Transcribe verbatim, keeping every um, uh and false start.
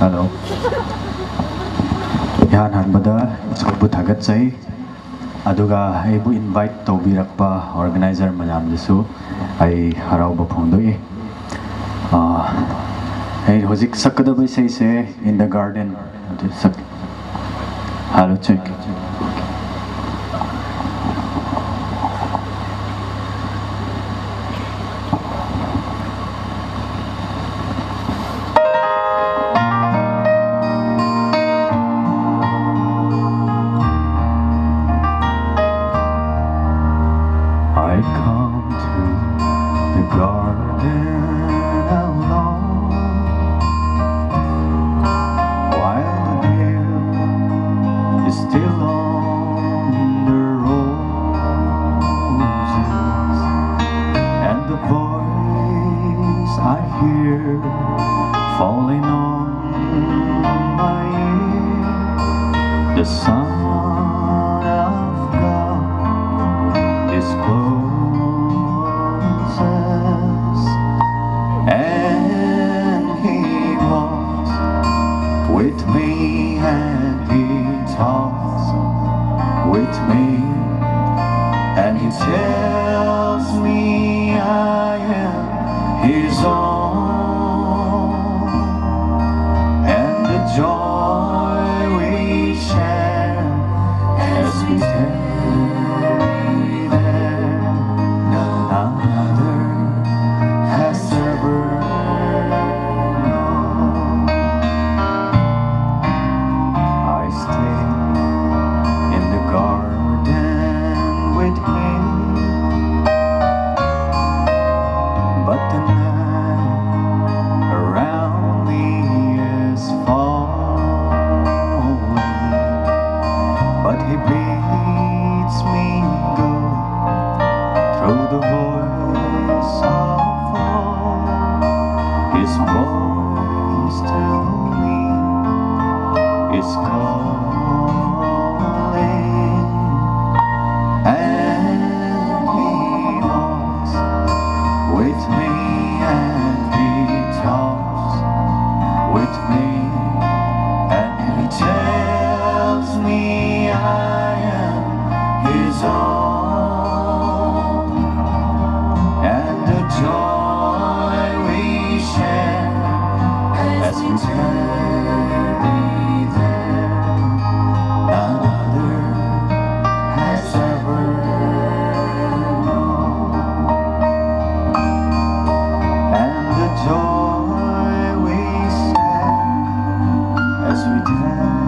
Hello. ꯏꯍꯥꯟ ꯍꯥꯟꯕꯗ ꯏꯁꯣꯔꯕꯨ ꯊꯥꯒꯠꯆꯩ꯫ ꯑꯗꯨꯒ ꯑꯩꯕꯨ invite ꯇꯧꯕꯤꯔꯛꯄ organizer ꯃꯌꯥꯝꯗꯁꯨ ꯑꯩ ꯍꯔꯥꯎꯕ ꯐꯣꯡꯗꯣꯛꯏ꯫ ꯑꯥ, ꯑꯩ ꯍꯧꯖꯤꯛ ꯁꯛꯀꯗꯕ ꯏꯁꯩꯁꯦ In the Garden ꯑꯗꯨ ꯁꯛ-, Hello, check. I come to the garden alone, while the dew is still on the roses, and the voice I hear falling on my ear, the Son of God is closest, and He walks with me, and He talks with me, and He tells me I am His own, and the joy we share as we tarry there, none other has ever known. I stay in the garden with Him, but the night around me is falling. But He bids me go through the voice of hope. His voice to me is calling, and He walks with me, and He talks with me, and He tells me I am His own, and the joy we share as we tarry there, none other has ever known. And the joy we share as we tarry